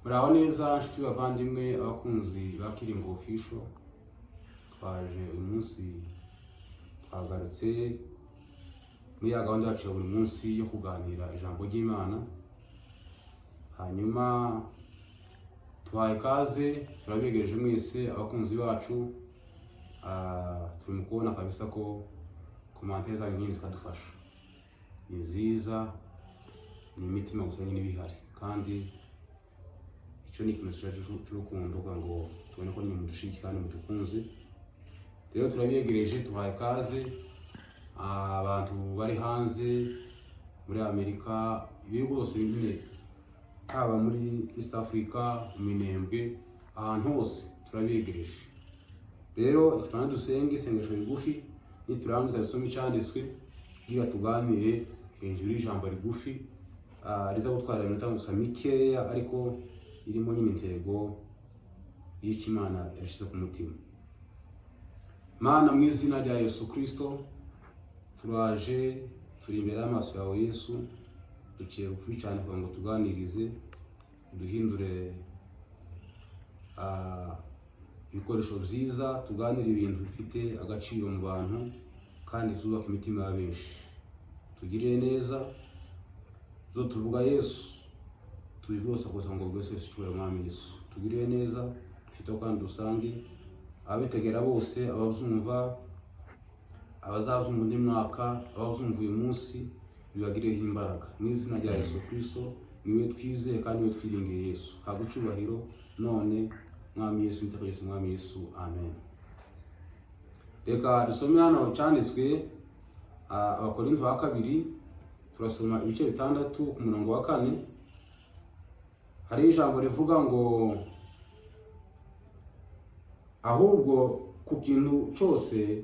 Muraho neza nshuti bavandimwe, abakunzi ba Kiringo Official. Twaje uyu munsi, twagarutse muri ya gahunda yacu ya buri munsi yo kuganira ijambo ry'Imana. Hanyuma tuhaye ikaze, turabegereje mwese abakunzi bacu. Turi mu kubona kabisa ko commentaire zanyu nyinshi zikadufasha, ni nziza, ni imitima gusa nyine ibihari, kandi icyo ni ikimenyetso cy'urukundo kugira ngo tubone ko nyine mudushyigikiye kandi mudukunze. Rero turabiyegereje, tuhaye ikaze abantu bari hanze, muri Amerika, ibihugu byose nyine, haba muri East Africa, mu Minembwe, ahantu hose turabiyegereje. Rero reka dusenge isengesho rigufi, niturangiza dusome icyanditswe kugira tuganire hejuru y'ijambo rigufi riza gutwara iminota gusa mikeya, ariko irimo nyine intego y'icyo Imana yashyize ku mutima. Mana, mu izina rya Yesu Kristo, turaje, turi imbere y'amaso yawe Yesu, duciye bugufi cyane kugira ngo tuganirize, duhindure ibikoresho byiza, tuganire ibintu bifite agaciro mu bantu kandi byubaka imitima ya benshi. Tugirire neza zo tuvuga Yesu, tubivuge gusa ngo buri wese icyubahiro. Mwami Yesu, tugirire neza, twiteho kandi dusange ababitegera bose, ababyumva, abazabyumva undi mwaka, ababyumva uyu munsi, bibagireho imbaraga mu izina rya Yesu Kristo. Niwe twizeye kandi niwe twiringiye. Yesu, habwa icyubahiro none, Mwami Yesu, witeka Yesu, Mwami Yesu, amen. Reka dusome hano cyanditswe, Abakorinto ba kabiri, turasoma ibice 6 ku murongo wa 4. Hari ijambo rivuga ngo: "Ahubwo ku kintu cyose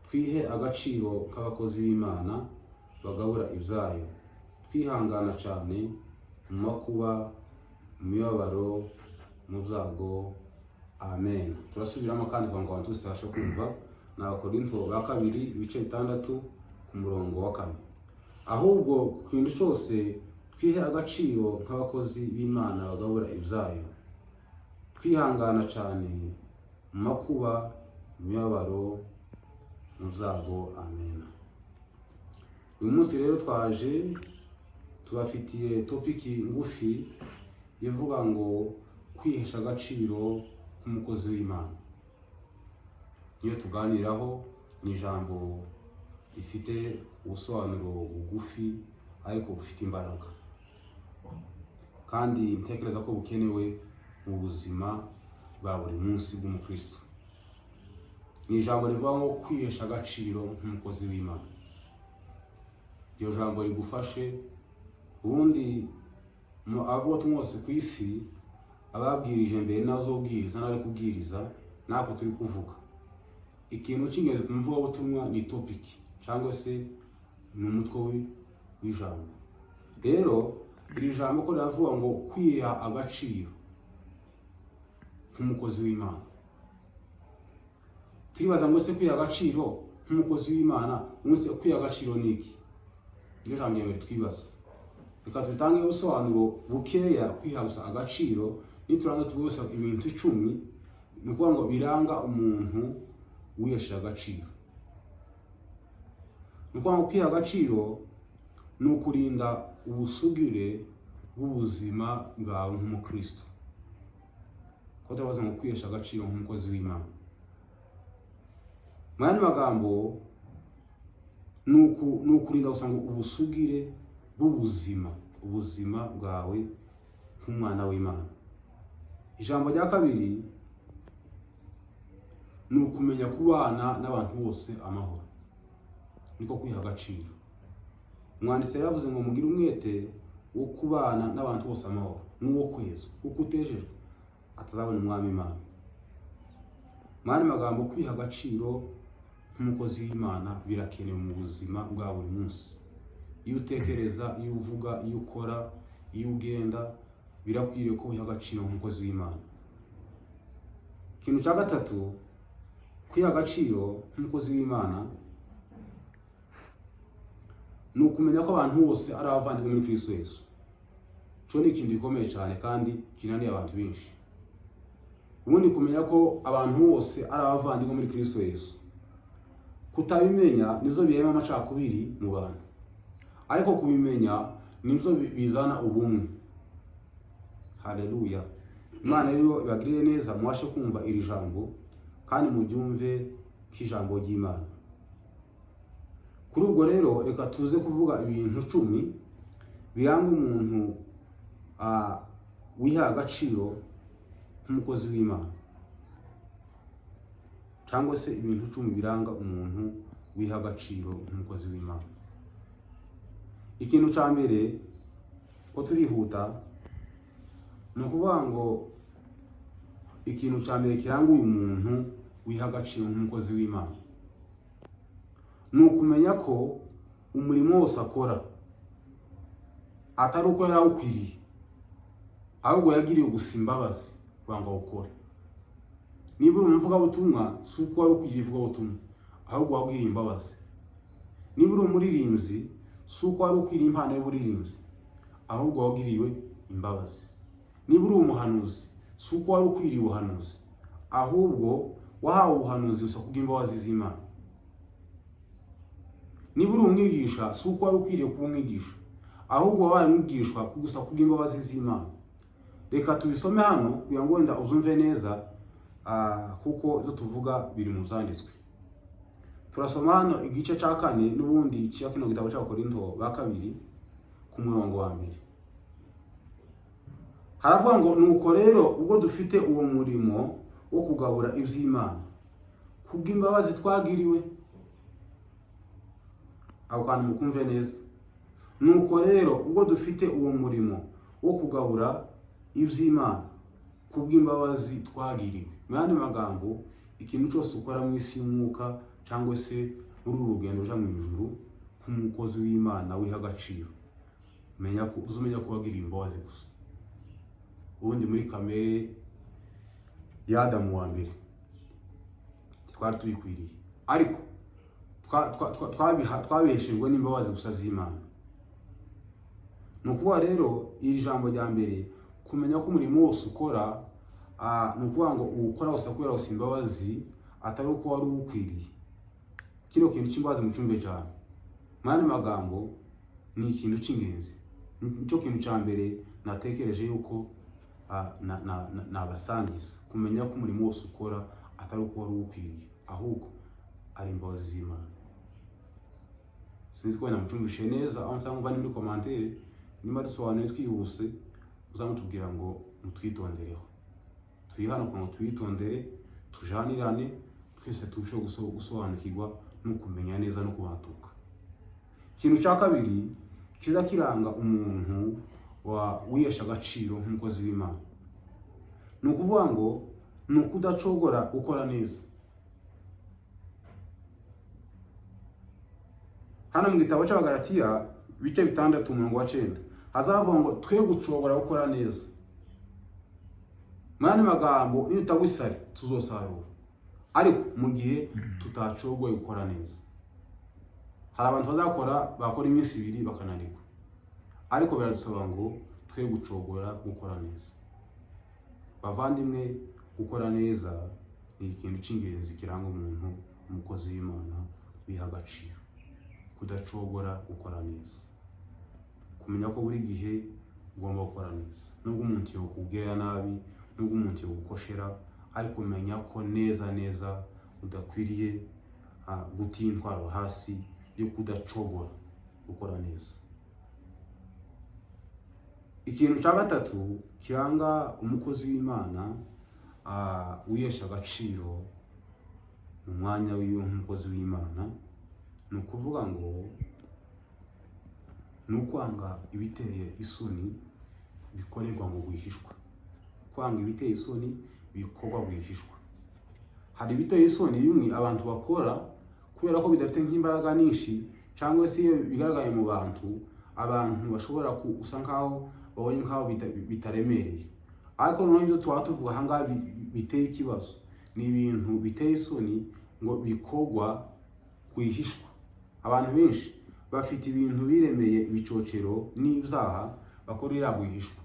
twihe agaciro nk'abakozi b'Imana bagabura ibyayo, twihangana cyane mu makuba, mu mibabaro, mu byago." Amen. Turasubiramo kandi kugira ngo abantu bose babashe kumva. Ni Abakorinto ba kabiri, ibice 6 ku murongo wa 4: "Ahubwo ku kintu cyose twihe agaciro nk'abakozi b'Imana bagabura ibyayo, twihangana cyane mu makuba, mu mibabaro, mu byago." Amen. Uyu munsi rero twaje tubafitiye topic ngufi ivuga ngo kwihesha agaciro nk'umukozi w'Imana. Niyo tuganiraho. Ni ijambo rifite ubusobanuro bugufi ariko bufite imbaraga, kandi ntekereza ko bukenewe mu buzima bwa buri munsi bw'umukristo. Ni ijambo rivuga ngo kwihesha agaciro nk'umukozi w'Imana. Iryo jambo rigufashe. Ubundi mu abavugabutumwa bose ku isi, ababwirije mbere n'abazobwiriza n'abari kubwiriza, natwe turi kuvuga, ikintu cy'ingenzi ku muvugabutumwa ni topic cyangwa se ni umutwe w'ijambo. Rero iri jambo ko riravuga ngo kwiha agaciro nk'umukozi w'Imana, turibaza ngo se kwiha agaciro nk'umukozi w'Imana, umunsi kwiha agaciro ni iki? Niryo jambo rya mbere twibaza. Reka tutange ubusobanuro bukeya. Kwiha gusa agaciro, niturangiza tuvuge gusa ibintu 10, ni ukuvuga ngo biranga umuntu wihesheje agaciro. Ni ukuvuga ngo kwiha agaciro ni ukurinda ubusugire bw'ubuzima bwawe nk'umukristo, ko turabaza ngo kwihesha agaciro nk'umukozi w'Imana. Mu yandi magambo, ni ukurinda gusa ngo ubusugire bw'ubuzima, ubuzima bwawe nk'umwana w'Imana. Ijambo rya kabiri ni ukumenya kubana n'abantu bose amahoro, niko kwiha agaciro. Umwanditsi yari yavuze ngo mugire umwete wo kubana n'abantu bose amahoro n'uwo kwezwa, kuko utejejwe atazabona Umwami Imana. Mu yandi magambo, kwiha agaciro nk'umukozi w'Imana birakenewe mu buzima bwa buri munsi. Iyo utekereza, iyo uvuga, iyo ukora, iyo ugenda, birakwiriye ko wiha agaciro nk'umukozi w'Imana. Ikintu cya gatatu, kwiha agaciro nk'umukozi w'Imana ni ukumenya ko abantu bose ari abavandimwe muri Kristo Yesu. Cyo ni ikintu gikomeye cyane kandi kinaniye abantu benshi. Ubundi kumenya ko abantu bose ari abavandimwe muri Kristo Yesu, kutabimenya nizo birema amacakubiri mu bantu, ariko kubimenya nibyo bizana ubumwe. Haleluya! Imana rero ibagirire neza, mubashe kumva iri jambo kandi muryumve nk'ijambo ry'Imana. Kuri ubwo rero, reka tuze kuvuga ibintu 10 biranga umuntu wiha agaciro nk'umukozi w'Imana, cyangwa se ibintu 10 biranga umuntu wiha agaciro nk'umukozi w'Imana. Ikintu cya mbere, ko turihuta, ni ukuvuga ngo ikintu cya mbere kiranga uyu muntu wiha agaciro nk'umukozi w'Imana ni ukumenya ko umurimo wose akora atari uko yari awukwiriye, ahubwo yagiriwe gusa imbabazi kugira ngo awukore. Niba uri umuvugabutumwa, si uko wari ukwiriye ivugabutumwa, ahubwo wagiriwe imbabazi. Niba uri umuririmbyi, si uko wari ukwiriye impano y'uburirimbyi, ahubwo wagiriwe imbabazi. Niba uri umuhanuzi, si uko wari ukwiriye ubuhanuzi, ahubwo wahawe ubuhanuzi gusa kubw'imbabazi z'Imana. Niba uri umwigisha, si uko wari ukwiriye kuba umwigisha, ahubwo wabaye umwigishwa gusa kubw'imbabazi z'Imana. Reka tubisome hano kugira ngo wenda uzumve neza, kuko ibyo tuvuga biri mu byanditswe. Turasoma hano igice cya kane n'ubundi cya kino gitabo cy'Abakorinto ba kabiri, ku murongo wa mbere. Haravuga ngo: "Nuko rero ubwo dufite uwo murimo wo kugabura iby'Imana kubw'imbabazi twagiriwe." Ako kantu mukumve neza. Nuko rero ubwo dufite uwo murimo wo kugabura iby'Imana kubw'imbabazi twagiriwe. Mu yandi magambo, ikintu cyose ukora mu isi y'umwuka cyangwa se muri uru rugendo ruja mu ijuru nk'umukozi w'Imana wiha agaciro, menya ko uzumenya ko wagiriye imbabazi gusa. Ubundi muri kamere ya Adamu wa mbere twari tubikwiriye, ariko twabeshejwe n'imbabazi gusa z'Imana. Ni ukuvuga rero iri jambo rya mbere, kumenya ko umurimo wose ukora, ni ukuvuga ngo uwukora wose kubera gusa imbabazi, atari uko wari uwukwiriye. Kino kintu cy'imbabazi mucumve cyane. Mu yandi magambo, ni ikintu cy'ingenzi, nicyo kintu cya mbere natekereje yuko nabasangiza: kumenya ko umurimo wose ukora atari uko wari uwukwiriye, ahubwo ari imbabazi z'Imana. Sinzi ko wenda mucumvishe neza. Aho nsanga mva ni muri commentaire, niba dusobanuye twihuse, uzamutubwira ngo mutwitondereho. Turi hano kugira ngo twitondere, tujanirane, twese turusheho gusobanukirwa no kumenya neza no kubatuka. Ikintu cya kabiri kiza kiranga umuntu wa wihesha agaciro nk'umukozi w'Imana, ni ukuvuga ngo ni ukudacogora gukora neza. Hano mu gitabo cy'Abagalatiya, ibice 6, umurongo wa 9, hazavuga ngo twe gucogora gukora neza. Mu yandi magambo, nitutagwa isari tuzosarura, ariko mu gihe tutacogoye gukora neza. Hari abantu bazakora, bakora iminsi 2 bakananirwa, ariko biradusaba ngo twe gucogora gukora neza. Bavandimwe, gukora neza ni ikintu cy'ingenzi kiranga umuntu, umukozi w'Imana wiha agaciro. Kudacogora gukora neza, kumenya ko buri gihe ugomba gukora neza, nubwo umuntu yokubwira nabi, nubwo umuntu yogukoshera, ariko menya ko neza neza udakwiriye guta intwaro hasi yo kudacogora gukora neza. Ikintu cya gatatu kiranga umukozi w'Imana wihesha agaciro mu mwanya wiwe nk'umukozi w'Imana, ni ukuvuga ngo ni ukwanga ibiteye isoni bikorerwa ngo rwihishwa. Kwanga ibiteye isoni bikorwa rwihishwa. Hari ibiteye isoni bimwe abantu bakora kubera ko bidafite nk'imbaraga nyinshi, cyangwa se iyo bigaragaye mu bantu, abantu bashobora gusa nkaho babonye nkaho bitaremereye. Ariko noneho ibyo tuba tuvuga aha ngaha biteye ikibazo ni ibintu biteye isoni ngo bikorwa rwihishwa. Abantu benshi bafite ibintu biremeye, ibicocero n'ibyaha bakorera rwihishwa.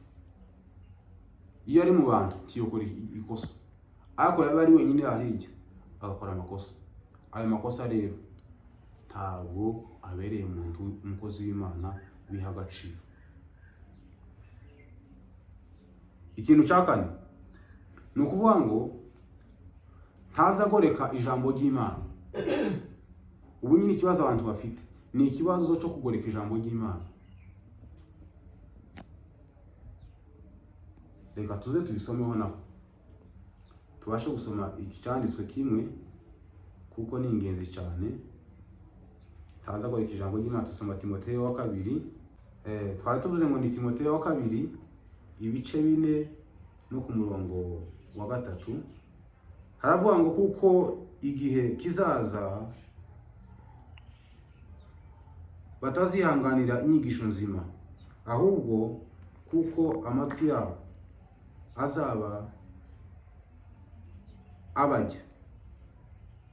Iyo ari mu bantu ntiyokora ikosa, ariko yaba ari wenyine ahirya agakora amakosa. Ayo makosa rero ntabwo abereye umuntu umukozi w'Imana wiha agaciro. Ikintu cya kane ni ukuvuga ngo ntaza agoreka ijambo ry'Imana. Ubu nyine ikibazo abantu bafite ni ikibazo cyo kugoreka ijambo ry'Imana. Reka tuze tubisomeho naho tubashe gusoma iki cyanditswe kimwe, kuko ni ingenzi cyane. Ntaza agoreka ijambo ry'Imana. Tusoma Timoteyo wa kabiri. Twari tuvuze ngo ni Timoteyo wa kabiri ibice 4 no ku murongo wa 3, haravuga ngo kuko igihe kizaza batazihanganira inyigisho nzima, ahubwo kuko amatwi yabo azaba abajya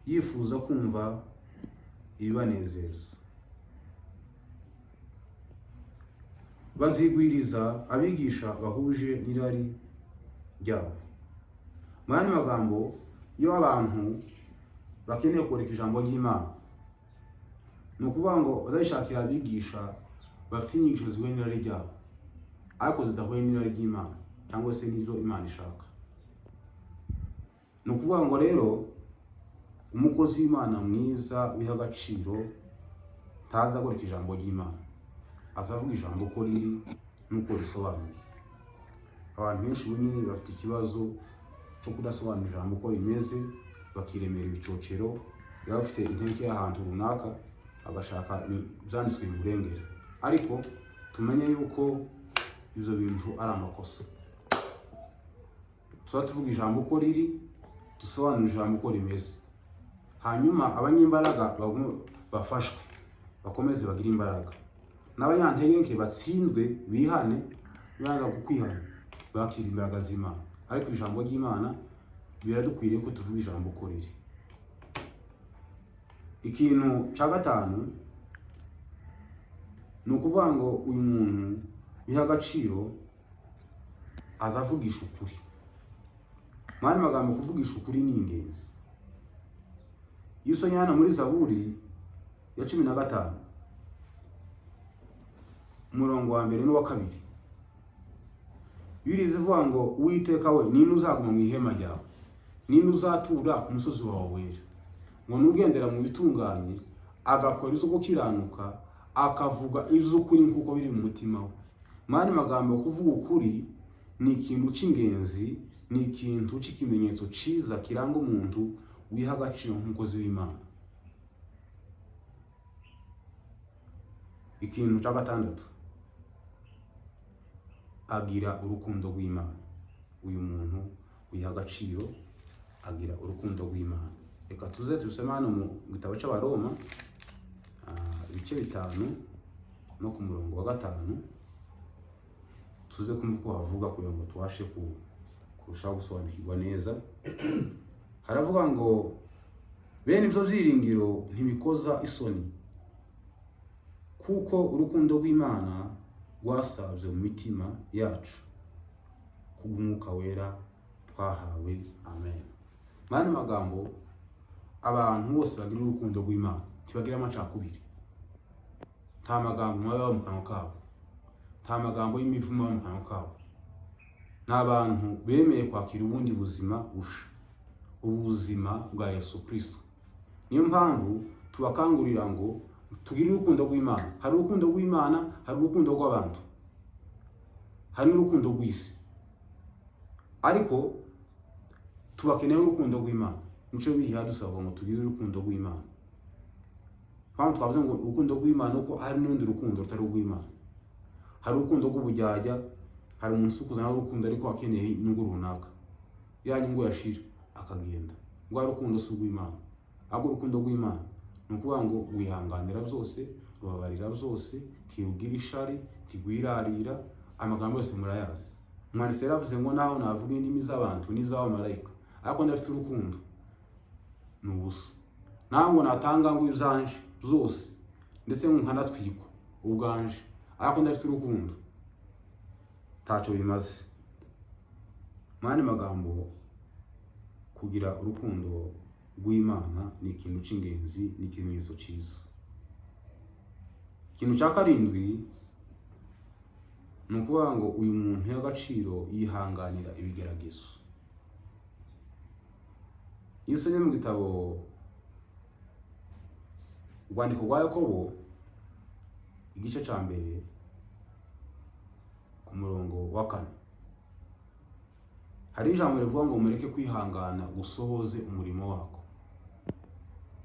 yifuza kumva ibibanezeza, bazigwiriza abigisha bahuje n'irari ryabo. Mu yandi magambo, iyo abantu bakeneye kureka ijambo ry'Imana, ni ukuvuga ngo bazayishakira abigisha bafite inyigisho zihuye n'irari ryabo, ariko zidahuye n'irari ry'Imana cyangwa se n'ibyo Imana ishaka. Ni ukuvuga ngo rero umukozi w'Imana mwiza wiha agaciro ntaza agoreka ijambo ry'Imana, azavuga ijambo uko riri n'uko risobanuye. Abantu benshi ubu nyine bafite ikibazo cyo kudasobanura ijambo uko rimeze, bakiremera ibicocero. Yaba bafite intege y'ahantu runaka agashaka ibyanditswe bimurengera, ariko tumenye yuko ibyo bintu ari amakosa. Tuba tuvuga ijambo uko riri, dusobanura ijambo uko rimeze, hanyuma abanyembaraga bafashwe bakomeze bagire imbaraga, n'abanyantege nke batsindwe bihane, banga kukwihana bakira imbaraga z'Imana. Ariko ijambo ry'Imana biradukwiriye ko tuvuga ijambo uko riri. Ikintu cya gatanu ni ukuvuga ngo uyu muntu wiha agaciro azavugisha ukuri. Mu yandi magambo, kuvugisha ukuri ni ingenzi. Iyo usomye hano muri Zaburi ya 15 umurongo wa 1 n'uwa 2, Bibiliya ivuga ngo Uwiteka we, ninde uzaguma mu ihema ryawe, ninde uzatura ku musozi wawe wera? Ngo nugendera mu bitunganye, agakora izo gukiranuka, akavuga iby'ukuri nk'uko biri mu mutima we. Mu yandi magambo, kuvuga ukuri ni ikintu cy'ingenzi, ni ikintu cy'ikimenyetso cyiza kiranga umuntu wiha agaciro nk'umukozi w'Imana. Ikintu cya gatandatu, agira urukundo rw'Imana. Uyu muntu wiha agaciro agira urukundo rw'Imana. Reka tuze tubisome hano mu gitabo cy'Abaroma, ibice 5 no ku murongo wa 5, tuze kumva uko havuga kugira ngo tubashe kurushaho gusobanukirwa neza. Haravuga ngo bene ibyo byiringiro ntibikoza isoni, kuko urukundo rw'Imana rwasabye mu mitima yacu kubw'Umwuka Wera twahawe. Amen. Mu yandi magambo, abantu bose bagira urukundo rw'Imana ntibagira amacakubiri. Nta magambo mabi aba mu kanwa kabo, nta magambo y'imivumo aba mu kanwa kabo. Ni abantu bemeye kwakira ubundi buzima busha, ubuzima bwa Yesu Kristo. Niyo mpamvu tubakangurira ngo tugire urukundo rw'Imana. Hari urukundo rw'Imana, hari urukundo rw'abantu, hari n'urukundo rw'isi, ariko tubakeneye urukundo rw'Imana. Nico Bibiliya dusaba ngo tugire urukundo rw'Imana. Mpamvu twavuze ngo urukundo rw'Imana, uko hari n'urundi rukundo rutari urw'Imana. Hari urukundo rw'ubujyajya, hari umuntu usukuza nawe urukundo ariko akeneye inyungu runaka, ya nyungu yashira akagenda. Rwa rukundo si urw'Imana. Ahubwo urukundo rw'Imana ni ukuvuga ngo wihanganira byose, rubabarira byose, ntirugira ishari, ntirwirarira. Amagambo yose murayazi. Umwanditsi yaravuze ngo naho navuga indimi z'abantu n'iz'abamarayika, ariko ndafite urukundo ni ubusa. Naho ngo natanga ngo ibyanje zose, ndetse ngo nkanatwikwa ubwanje, ariko ndafite urukundo ntacyo bimaze. Mu yandi magambo, kugira urukundo rw'Imana ni ikintu cy'ingenzi, ni ikimenyetso cyiza. Ikintu cya karindwi ni ukuvuga ngo uyu muntu y'agaciro yihanganira ibigeragezo. Iyo usomye mu gitabo urwandiko rwa Yakobo igice cya 1 ku murongo wa 4, hari ijambo rivuga ngo mureke kwihangana gusohoze umurimo wako.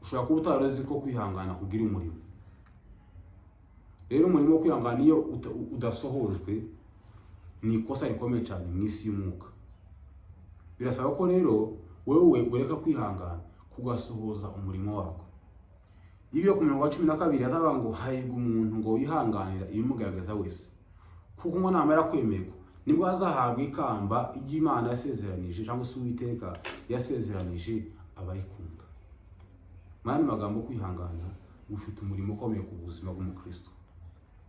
Ushobora kuba utari ko kwihangana kugira umurimo. Rero umurimo wo kwihangana iyo udasohojwe ni ikosa rikomeye cyane mu isi y'umwuka. Birasaba ko rero wewe ureka kwihangana kugasohoza umurimo wako. Iyo ku murongo wa 12 azavuga ngo hahirwa umuntu ngo yihanganira ibimugaragaza wese, kuko ngo namara kwemerwa nibwo azahabwa ikamba ry'Imana yasezeranije, cyangwa se Uwiteka yasezeranije abayikunda. Mu yandi magambo, kwihangana gufite umurimo ukomeye ku buzima bw'umukristo,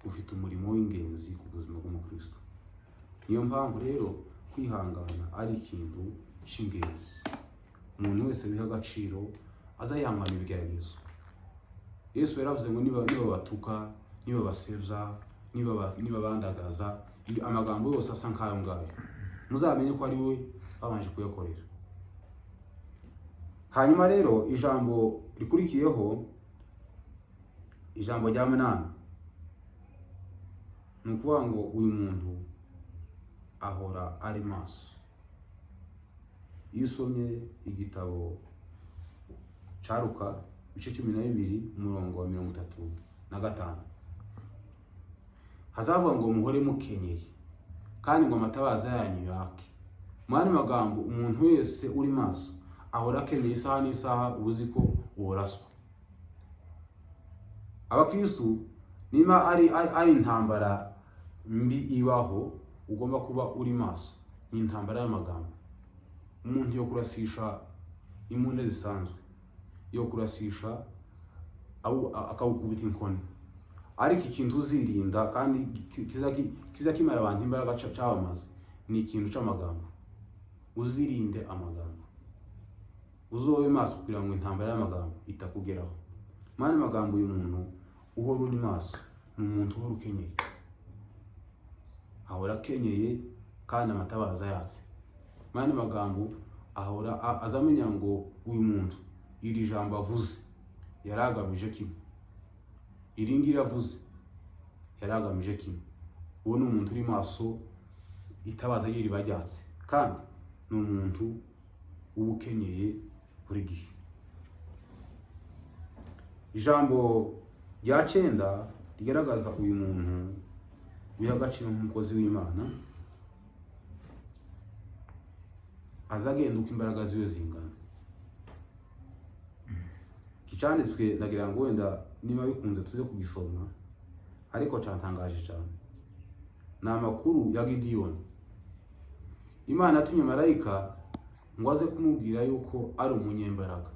ufite umurimo w'ingenzi ku buzima bw'umukristo. Niyo mpamvu rero kwihangana ari ikintu cy'ingenzi. Umuntu wese wiha agaciro azayihangana ibigeragezo. Yesu yaravuze ngo niba batuka, niba basebya, niba bandagaza, amagambo yose asa nk'ayo ngayo, muzamenye ko ari we babanje kuyakorera. Hanyuma rero ijambo rikurikiyeho, ijambo rya 8, ni ukuvuga ngo uyu muntu ahora ari maso. Iyo usomye igitabo cya Luka ibice 12 umurongo wa 35, hazavuga ngo muhore mukenyeye kandi ngo amatabaza yanyu yake. Mu yandi magambo, umuntu wese uri maso ahora akenyeye isaha n'isaha, uba uzi ko woraswa. Abakristu, niba ari intambara mbi ibaho, ugomba kuba uri maso, ni intambara y'amagambo. Umuntu yo kurasisha imbunda zisanzwe, yo kurasisha akawukubita inkoni, ariko ikintu uzirinda kandi kiza kimara abantu imbaraga cyabamaze ni ikintu c'amagambo. Uzirinde amagambo, uzobe maso kugira ngo intambara y'amagambo itakugeraho. Mu yandi magambo, uyu muntu uhora uri maso ni umuntu uhora ukenyeye, ahora akenyeye kandi amatabaza yatse. Mu yandi magambo, ahora azamenya ngo uyu muntu iri jambo avuze yari agamije kimwe, iri ngiri avuze yari agamije kimwe. Uwo ni umuntu uri maso, itabaza rye riba ryatse, kandi ni umuntu uba ukenyeye buri gihe. Ijambo rya 9 rigaragaza uyu muntu wiha agaciro nk'umukozi w'Imana, azagenda uko imbaraga ziwe zingana. Icyanditswe ndagira ngo wenda niba bikunze tuze kugisoma, ariko cyantangaje cyane. Ni amakuru ya Gidiyoni. Imana yatumye marayika ngo aze kumubwira yuko ari umunyembaraga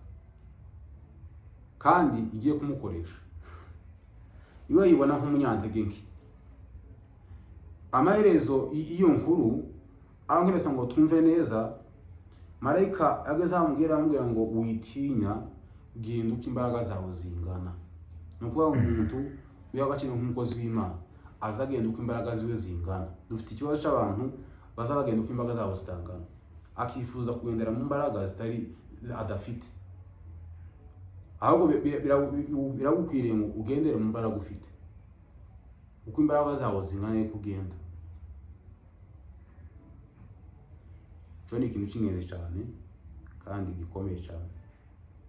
kandi igiye kumukoresha. Iwe yibona nk'umunyantege nke. Amaherezo y'iyo nkuru, aho nkibesa ngo twumve neza, marayika ageze amubwira, amubwira ngo witinya, genda uko imbaraga zawe zingana. Ni ukuvuga ngo umuntu wiha agaciro nk'umukozi w'Imana azagenda uko imbaraga ziwe zingana. Dufite ikibazo cy'abantu bazabagenda uko imbaraga zabo zitangana, akifuza kugendera mu mbaraga zitari adafite. Ahubwo biragukwiriye ngo ugendere mu mbaraga ufite, uko imbaraga zawe zingana niko ugenda. Icyo ni ikintu cy'ingenzi cyane kandi gikomeye cyane,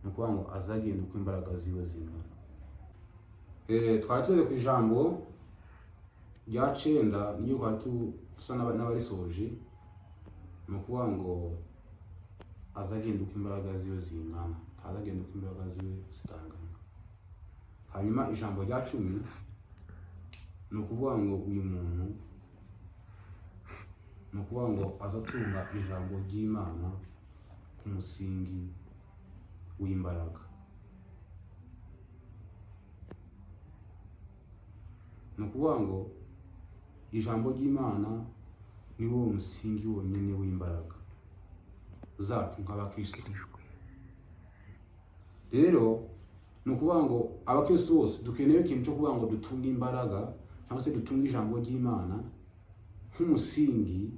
ni ukuvuga ngo azagenda uko imbaraga ziwe zingana. Twari tugeze ku ijambo rya 9, niyo twari dusa n'abarisoje. Ni ukuvuga ngo azagenda uko imbaraga ziwe zingana, atazagenda uko imbaraga ziwe zitangana. Hanyuma ijambo rya 10 ni ukuvuga ngo uyu muntu, ni ukuvuga ngo azatunga ijambo ry'Imana nk'umusingi w'imbaraga. Ni ukuvuga ngo ijambo ry'Imana ni wo musingi wonyine w'imbaraga. zacu nk'abakristo. Rero ni ukuvuga ngo abakristo bose dukeneye ikintu cyo kuvuga ngo dutunge imbaraga, cyangwa se dutunge ijambo ry'Imana nk'umusingi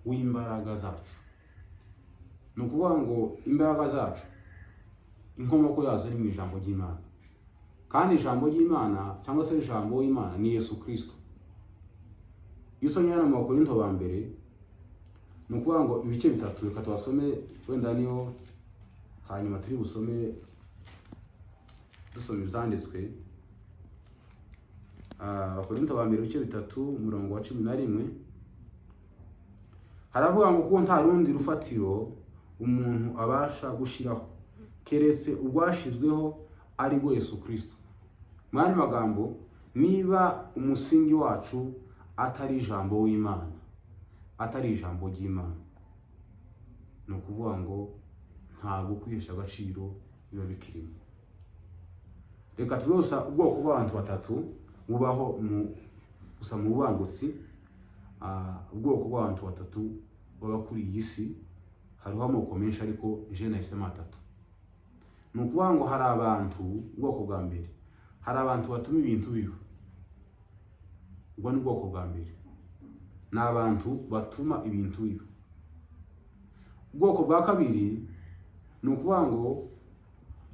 w'imbaraga zacu. Ni ukuvuga ngo imbaraga zacu inkomoko yazo ni mu ijambo ry'Imana, kandi ijambo ry'Imana cyangwa se ijambo w'Imana ni Yesu Kristo. Iyo usomye hano mu Bakorinto ba mbere, ni ukuvuga ngo ibice bitatu, reka tubasome wenda niyo hanyuma turi busome, dusoma ibyanditswe. Abakorinto ba mbere ibice 3, umurongo wa 11, haravuga ngo: "Kuko nta rundi rufatiro umuntu abasha gushyiraho keretse urwashizweho, ari rwo Yesu Kristo." Mu yandi magambo, niba umusingi wacu atari ijambo w'Imana, atari ijambo ry'Imana, ni ukuvuga ngo ntabwo kwihesha agaciro biba bikirimo. Reka tuzosa ubwoko bw'abantu batatu bubaho mu gusa mu bubangutsi. Ubwoko bw'abantu batatu baba kuri iyi si, hariho amoko menshi, ariko je nahisemo atatu. Ni ukuvuga ngo hari abantu, ubwoko bwa mbere, hari abantu batuma ibintu biba. Ubwo ni ubwoko bwa mbere, ni abantu batuma ibintu biba. Ubwoko bwa kabiri, ni ukuvuga ngo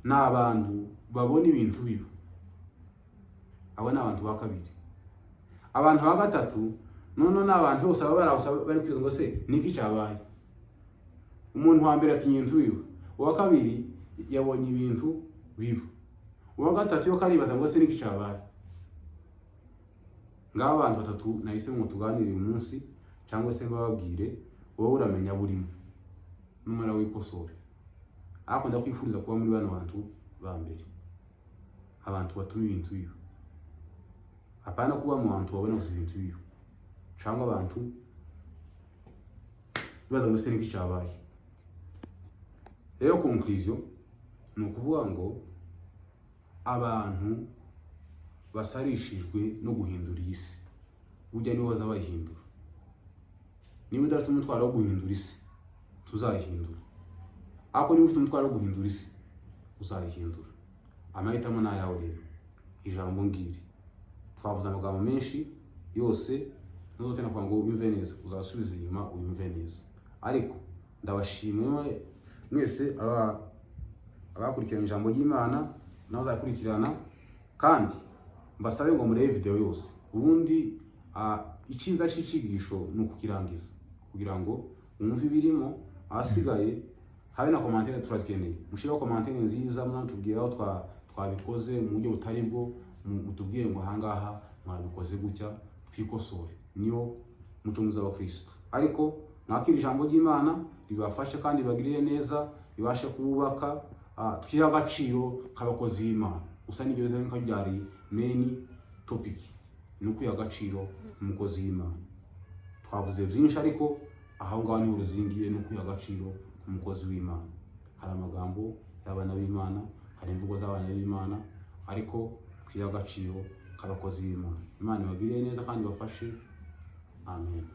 ni abantu babona ibintu biba. Abo ni abantu ba kabiri. Abantu ba gatatu noneho ni abantu bose baba bari aho bari kwibaza ngo: "Se niki cyabaye?" Umuntu wa mbere atinya ibintu biba, uwa kabiri yabonye ibintu biba, uwa gatatu yo karibaza ngo: "Se niki cyabaye?" Ngabo abantu batatu nahise ngo tuganire uyu munsi, cyangwa se mbababwire. Wowe uramenya burimo, numara wikosore. Ariko ndakwifuriza kuba muri bano bantu ba mbere, abantu batuma ibintu biba, apana kuba mu bantu babona gusa ibintu biba, cyangwa abantu bibaza ngo: "Se niki cyabaye?" Rero conclusion ni ukuvuga ngo abantu basarishijwe no guhindura iyi si, burya nibo baza bayihindura. Niba udafite umutwaro wo guhindura isi, tuzayihindura, ariko niba ufite umutwaro wo guhindura isi, uzayihindura. Amahitamo ni ayawe. Rero ijambo ngiri, twavuze amagambo menshi yose, ntuzotenda kugira ngo wumve neza, uzasubiza inyuma uyumve neza. Ariko ndabashimiye mwese abakurikirana ijambo ry'Imana n'abazakurikirana, kandi mbasabe ngo murebe video yose. Ubundi icyiza cy'icyigisho ni ukukirangiza kugira ngo wumve ibirimo. Ahasigaye habe na commentaire, turazikeneye. Mushireho commentaire nziza, mwatubwira aho twabikoze mu buryo butari bwo, mutubwire ngo ahangaha mwabikoze gutya, twikosore. Niyo muco mwiza wa Kristo. Ariko mwakira ijambo ry'Imana, ribafashe kandi ribagirire neza, ribashe kubaka. Twihe agaciro k'abakozi b'Imana. Gusa n'ibyo biza nka byari main topic, ni ukwiha agaciro umukozi w'Imana. Twavuze byinshi, ariko aho ngaho niho ruzingiye, ni ukwiha agaciro k'umukozi w'Imana. Hari amagambo y'abana b'Imana, hari imvugo z'abana b'Imana, ariko twiha agaciro k'abakozi b'Imana. Imana ibagirire neza kandi ibafashe. Amen.